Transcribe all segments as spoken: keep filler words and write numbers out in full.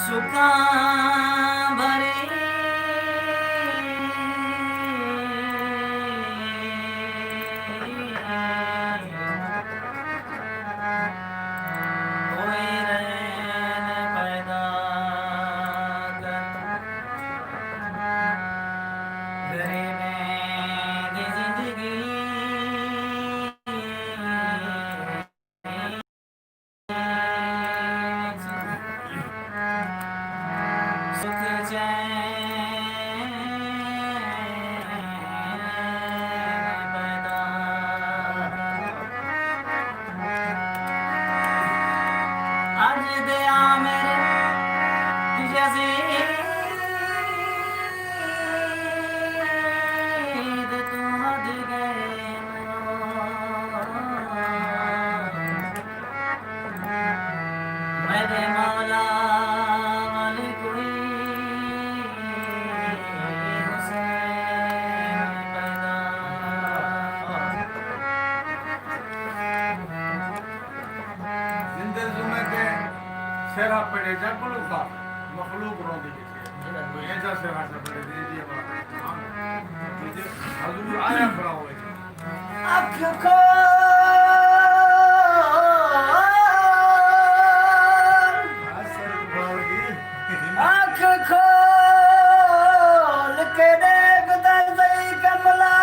سکاں بھری کوئی رین پیدا کر، غریبیں دی زندگی۔ سکھ چین پیدا۔ اڄ دے عامر یزید توں ہٹ ڳئے۔ میݙے مولا ول کوئی حسین پیدا۔ زندے زمے تے سہرا پڑھے جا کلو کا مخلوق روندی پئی ہے۔ ایجا سہرا سا پڑھے دے دی بات۔ حضور آیا کھڑا ہوئے۔ اکھ کھول اکھ کھول کے ݙیکھ تے سہی کملا،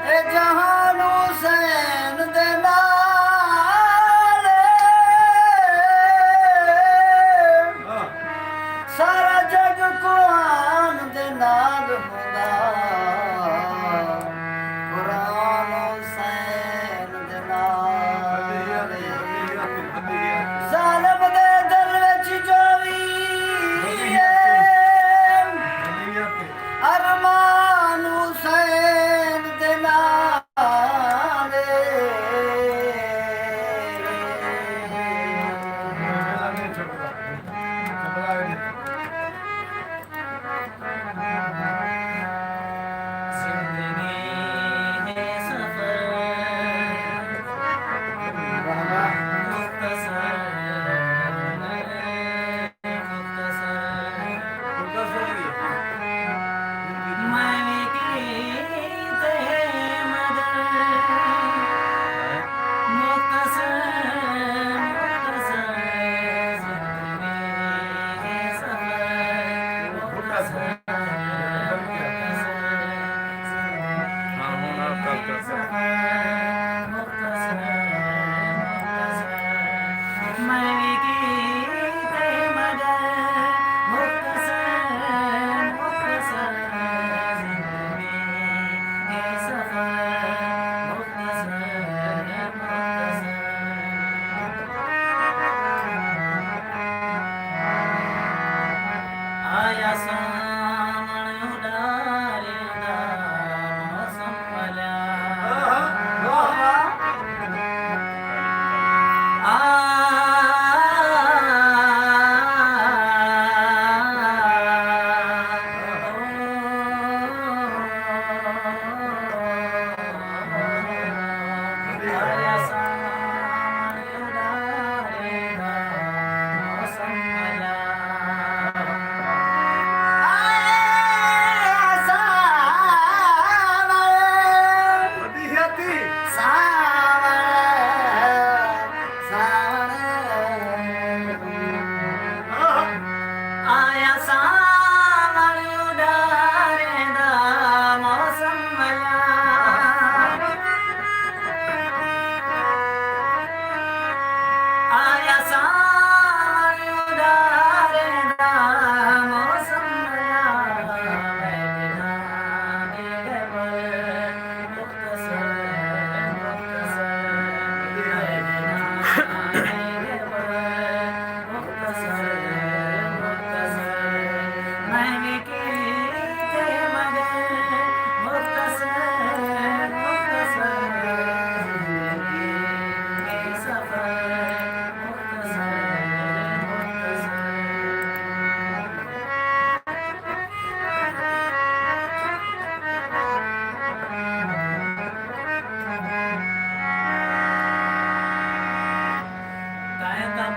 اے جہان حسین دے نال۔ سارا جگ قرآن دے نال ہوندا۔ قرآن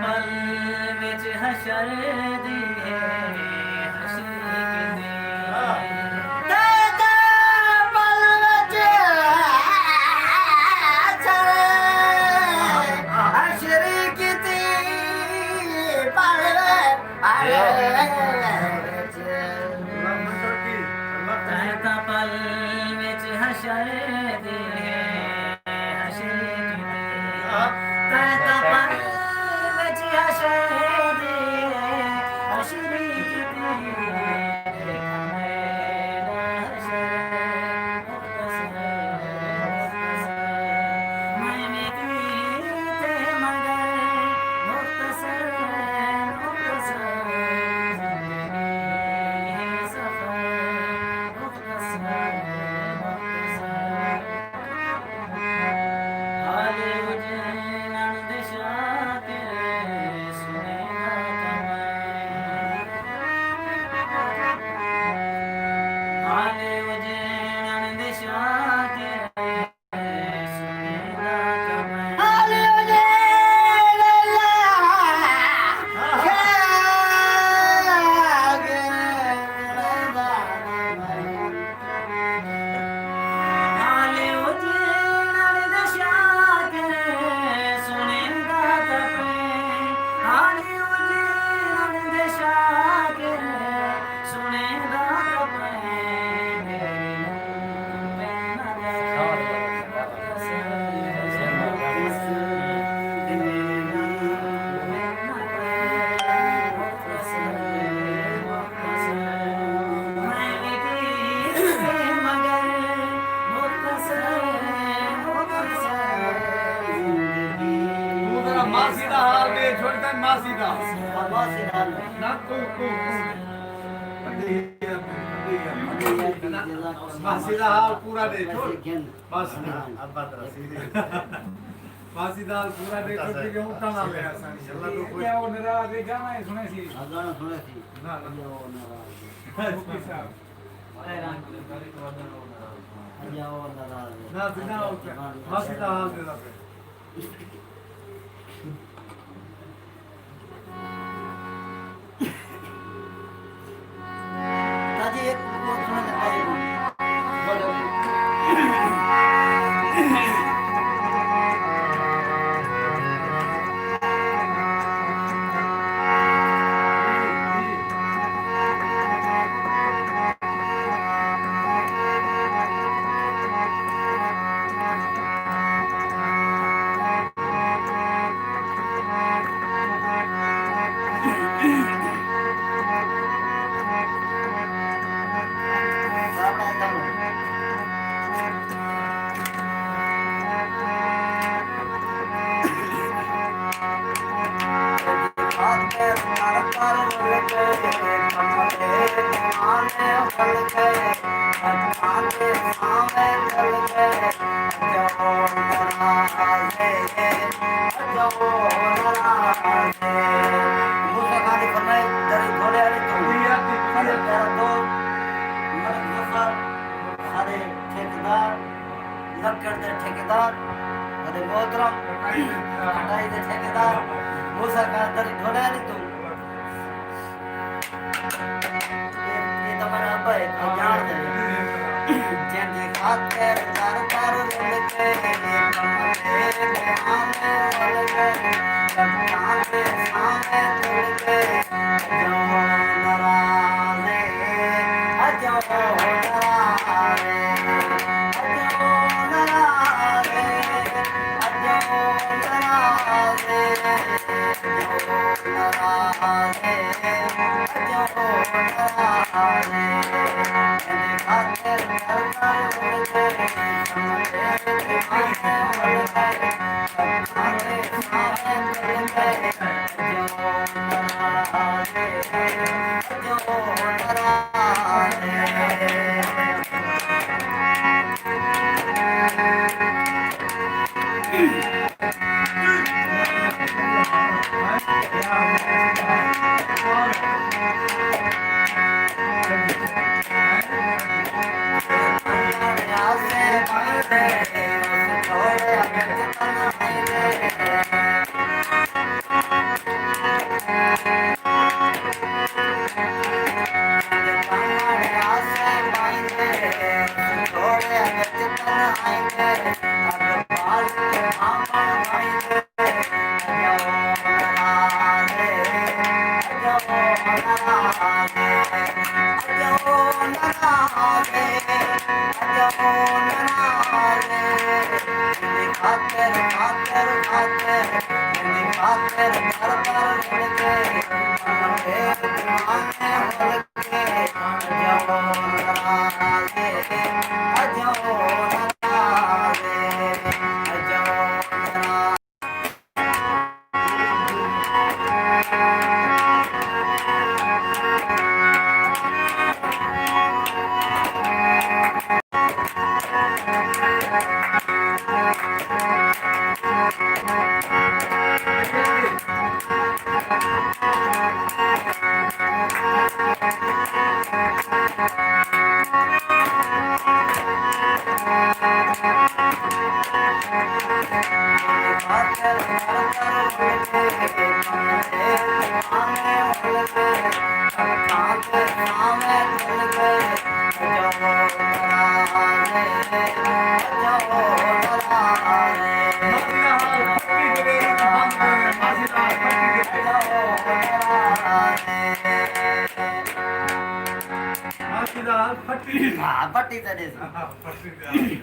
پل وچ حشر دی ہے، حشر کیتی۔ تیرے پل وچ حشر، حشر کیتی، پل وچ۔ تیں تاں پل وچ حشر دی ہے، حشر کیتی۔ تیں تاں پل وچ حشر دی ہے، حشر کیتی۔ توں ذرا ماسی دا حال ݙے چھوڑ، تیں ماسی دا۔ نہ، توں، توں، توں۔ ماسی دا حال پورا ݙے چھوڑ۔ ماسی دا، ابا ترا سی۔ ماسی دا حال پورا ݙے چھوڑ، کیونکہ اوں تاں نہ لیا سن۔ اللہ تو خوش۔ کیا او ناراض ہے؟ گانا ہی سݨے سی۔ ہاں، گانا سݨے سی۔ نہ، نہ۔ کیا او ناراض ہے؟ مفتی صاحب۔ اڄ آؤ اللہ راضی۔ نہ، بنا ہو کیا؟ ماسی دا حال ݙیندا پئے۔ تاجی ایک بات سنا لگا ہے۔ موسیٰ خان دی فرمائی، درد دھوڑے آلی توں۔ ساݙے پیارا دوست ملک ظفر، ساݙے ٹھیکیدار، لکڑ دے ٹھیکیدار، ساݙے محترم کٹائی دے ٹھیکیدار، موسیٰ خان درد دھوڑے آلی توں۔ اے، اے تاں میݙا ابا ہے، تاں ڄاݨدے۔ جیندی خاطر در در رل ڳئے، کملے دے آنے رل ڳئے، لکاں دے ساوے تل ڳئے، اڄ او ناراض ہے، اڄ او ناراض ہے، اڄ او ناراض ہے، اڄ او ناراض ہے۔ ہاں، پٹی تے ݙیسی۔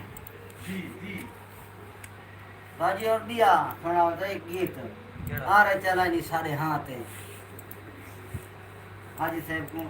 جی، جی۔ باجی اور ٻیا سݨاؤ تے ہک گیت۔ آ رہے چلا جی ساݙے ہاں تے۔ حاجی صاحب کوں۔